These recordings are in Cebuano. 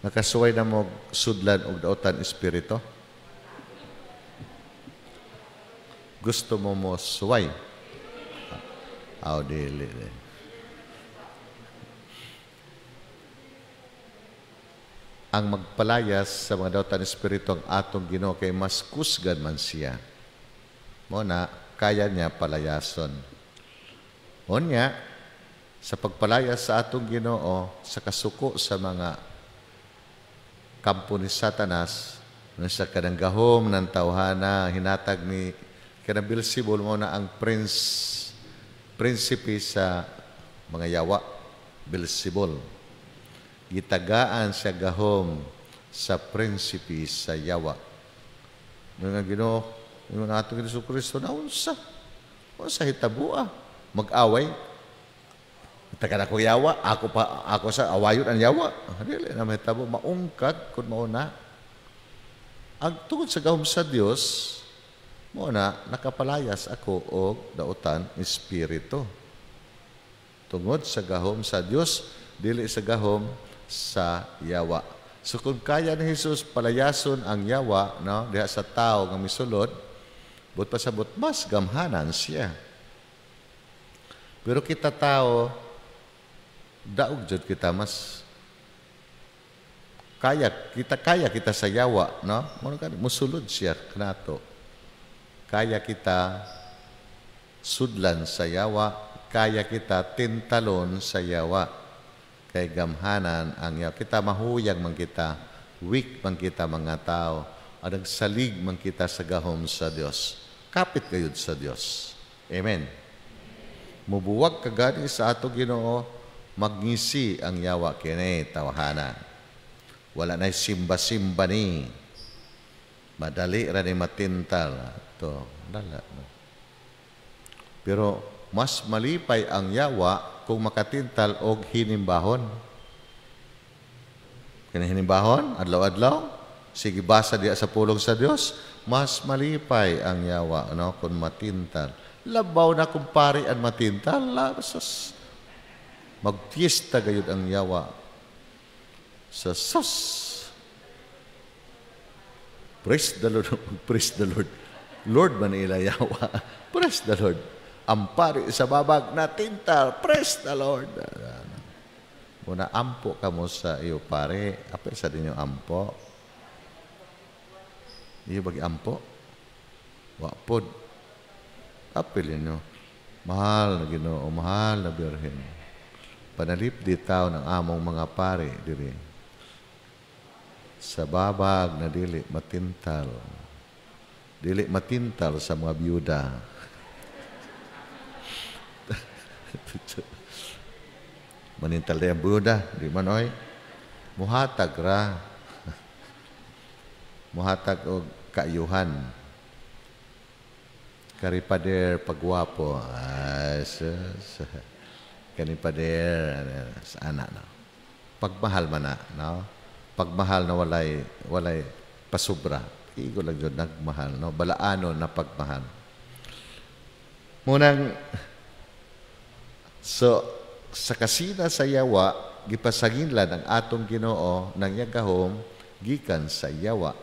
Nakasuway na mo sudlan og dautan espiritu? Gusto mo mo suway? Aw, dili. Ang magpalayas sa mga dautan espiritu ang atong Ginoo kay mas kusgan man siya. Mo na kaya niya palayason. Unya, sa pagpalayas sa atong Ginoo sa kasuko sa mga kampo ni Satanas, sa kanang gahom ng tawhana hinatag ni kanang Beelzebul, mo na ang prinsipe sa mga yawa, Beelzebul. Gitagaan siya gahom sa prinsipe sa yawa. Nga Ginoo, ingon ato Hesus Kristo, na unsa? Unsa hitabua? Mag-away? Taga ako yawa, ako pa ako sa awayon ang yawa. Dili na mahitabo, maungkag kun mao na. Ang tungod sa gahom sa Dios, mao na nakapalayas ako og dautan espiritu. Tungod sa gahom sa Dios, dili sa gahom sa yawa. So kung kaya ni Jesus palayason ang yawa, no, diha sa tao nga misulod, but pasabot mas gamhanan siya. Pero kita tao, daog jud kita, mas kaya kita sa yawa, no? Mo kan musulod siya kanato. Kaya kita sudlan sa yawa, kaya kita tintalon sa yawa. Kay gamhanan ang yawa. Kita mahuyag man kita, weak man kita mga tao, anang salig man kita sa gahom sa Dios. Kapit gayud sa Dios. Amen. Mubuwag ka gani sa ato Ginoo, magngisi ang yawa kini tawhana. Wala na simba-simba ni. Madali ra ni matintal. To, dala. Pero mas malipay ang yawa kung makatintal og hinimbahon. Kini hinimbahon, adlaw-adlaw, sige basa diya sa pulong sa Dios, mas malipay ang yawa, no, kung matintal. Labaw na kung pari ang matintal, sus. Magfiesta gayud ang yawa sa sus. Praise the Lord. Praise the Lord. Lord man ila yawa. Praise the Lord. Ang pari sa babag na tintal. Praise the Lord. Muna ampo kamo sa iyo pare. Apil sa dinyo ampo. Iyo bagi ampo? Wa pod. Apil ninyo. Mahal na Ginoo, mahal na Birhen. Panalip di tao ng among mga pare diri. Sa babag na dili matintal. Dili matintal sa mga biyuda. Manintal na yung biyuda, di man oy. Muhatag ra. Muhatag og kaayuhan. Karipader pagwapo. Ay, sus. Kanipader sa anak, no. Pagmahal man na, no? Pagmahal na walay pasubra. Igo lang yun, nagmahal, no? Balaano na pagmahal. Munang, so, sa kasina sa yawa, gipasanginlan ang atong Ginoo ng yagahom, gikan sa yawa.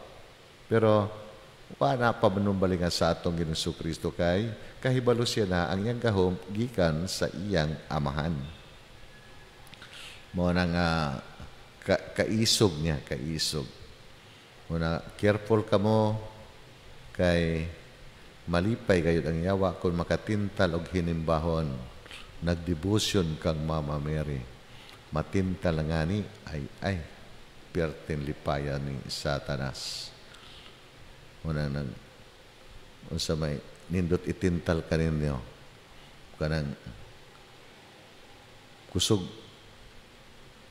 Pero, wala pa manumbalingan sa atong Ginoo Kristo kay kahibalo siya na ang iyang gahom gikan sa iyang amahan. Mo nang kaisog niya, kaisog. Muna careful kamo kay malipay gayud ang yawa kung makatintal og hinimbahon. Nagdebosyon kang Mama Mary. Matintal nga ni ay pertin lipayan ni Satanas. Muna nang unsa may nindot itintal kaninyo kanang kusog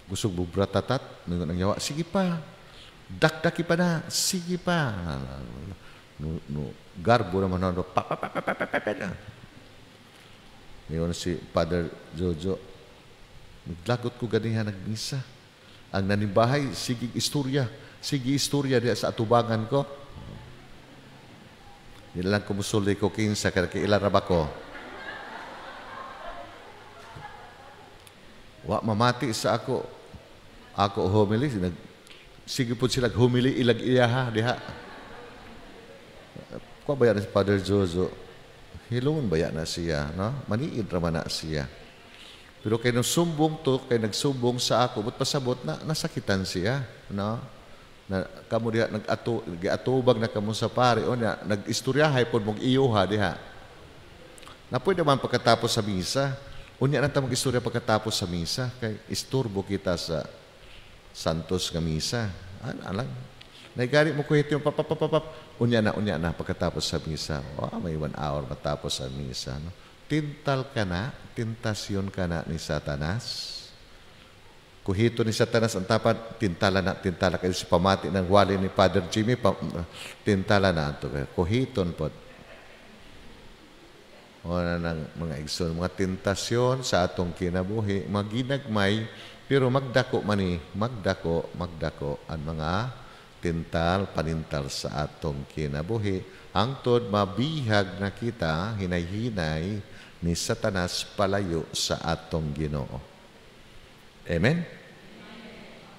kusog bubratatat ningon ang yawa, sige pa, dakdaki pa na, sige pa, no, no, garbo naman no, pa pa pa pa pa pa pa. Ngayon si Father Jojo, naglagot ko ganihan nagmisa. Ang nanimbahay, sige istorya diya sa atubangan ko. Hindi lang kumusuli ko kinsa, kaya ilan ba ko? Wa mamati sa ako. Ako homily, Sige po sila humili ilag iya ha diha. Kuha ba yan si Father Jojo? Hilon ba yan na siya, no? Maniid raman na siya. Pero kay nung sumbong to, kay nagsumbong sa ako, but pasabot na nasakitan siya, no? Na kamo diha nag-ato giatubag na kamo sa pare o niya nag-istoryahay pod mong iyuha diha. Na pwede man pagkatapos sa misa. Unya na ta mag-istorya pagkatapos sa misa kay isturbo kita sa Santos nga misa. Ano lang. Naigari mo kuhit yung papapapap. Unya na pagkatapos sa misa. Oh, may 1 hour matapos sa misa, no? Tintal ka na, tintasyon ka na ni Satanas. Kuhito ni Satanas ang tapat, tintala na, tintala kayo sa pamati ng wali ni Father Jimmy, tintala na ito. Kuhiton po. O na ng mga igsoon, mga tentasyon sa atong kinabuhi, maginagmay, pero magdako mani, magdako ang mga tintal, panintal sa atong kinabuhi. Hangtod mabihag na kita, hinay-hinay ni Satanas palayo sa atong Ginoo. Amen?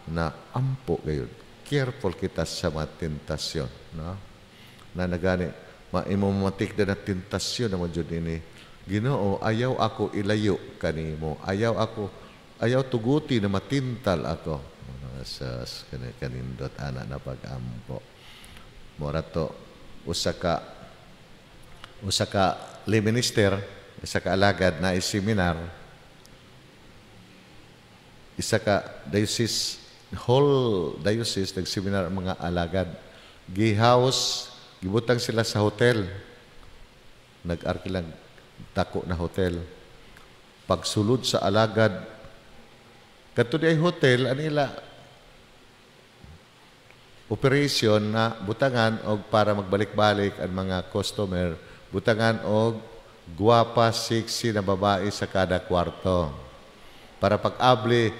Na ampo gayon. Careful kita sa mga tentasyon. No? Na nagani, maimamatik na tentasyon naman dyan ini. Ginoo, ayaw ako ilayo kanimo. Ayaw ako, ayaw tuguti na matintal ako. Sa kanindot ana na pag-ampo. Mora to, usa ka lay minister, isa ka alagad na seminar, isa ka diocese, whole diocese nag-seminar ang mga alagad. Gihouse, gibutang sila sa hotel. Nag-arkilang dako na hotel. Pagsulod sa alagad, kadto di ay hotel, anila operation na butangan og para magbalik-balik ang mga customer, butangan og guwapa, sexy na babae sa kada kwarto. Para pag-abli,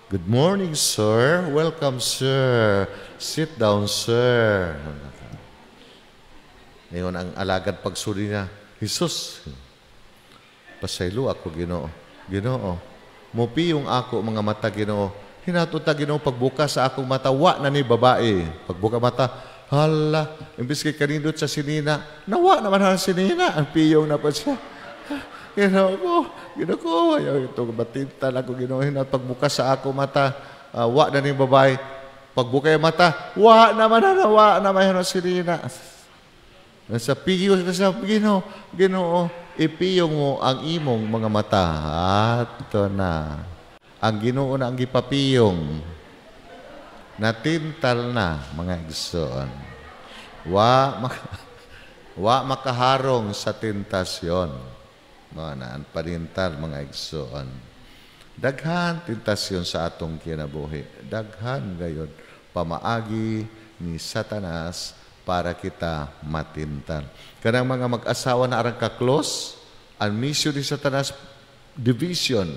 "Good morning, sir. Welcome, sir. Sit down, sir." Ngayon, ang alagad pagsuri niya, "Jesus, pasaylo ako, Ginoo. Ginoo, mupiyong ako mga mata, Ginoo. Hinato ta, Ginoo, pagbuka sa akong mata, wa na ni babae." Pagbuka mata, hala, imbis kay kanindot sa sinina, nawa naman ang sinina. Ang piyong na pa siya. Ginoo ko, Ginoo ko, ayaw ito, matintal ako, Ginoo. Hinato, pagbuka sa akong mata, wa na ni babae. Pagbuka yung mata, wa naman na, wa naman ang sinina. Sa piyong, sa Ginoo, Ginoo, ipiyong mo ang imong mga mata. Ato na. Ang Ginoo na ang gipapiyong. Natintal na, mga igsoon. Wa makaharong sa tentasyon. Mga naan panintal, mga igsoon. Daghan tentasyon sa atong kinabuhi. Daghan gayon pamaagi ni Satanas para kita matintal. Kanang mga mag-asawa na arang ka-close, ang mission ni Satanas, division.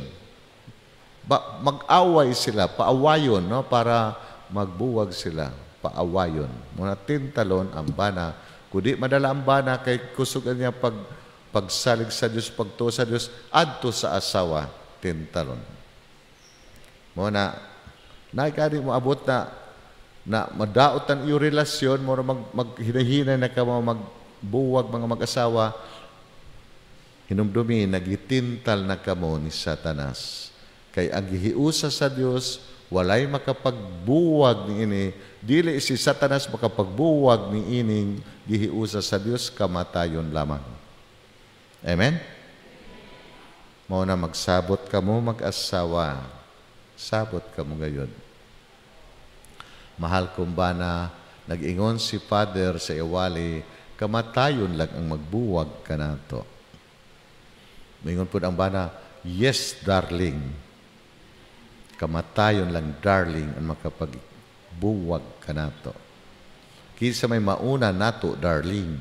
Mag-away sila, paawayon, no? Para magbuwag sila, paawayon. Muna tintalon ang bana. Kundi madala ang bana kay kusog niya pagsalig sa Dios, pagtuo sa Dios, adto sa asawa, tintalon. Muna, naikari mo abot na madaot ang iyong relasyon, mura maghinahinay na ka mo, magbuwag mga mag-asawa, hinumdumi, nagitintal na kamo ni Satanas. Kay ang gihiusa sa Dios, walay makapagbuwag ni ini, dili si Satanas makapagbuwag ni ining gihiusa sa Dios, kamatayon lamang. Amen? Mao na magsabot kamo mag-asawa. Sabot kamo gayon. Mahal kong bana, nag-ingon si Father sa iwali, kamatayon lang ang magbuwag kanato. Mingon po ang bana, "Yes, darling." Kamatayon lang, darling, ang makapagbuwag kanato. Kinsa may mauna nato, darling.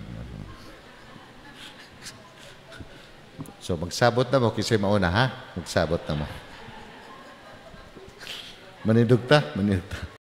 So magsabot na mo, kinsa may mauna, ha? Magsabot na mo. Manindog ta, manindog ta.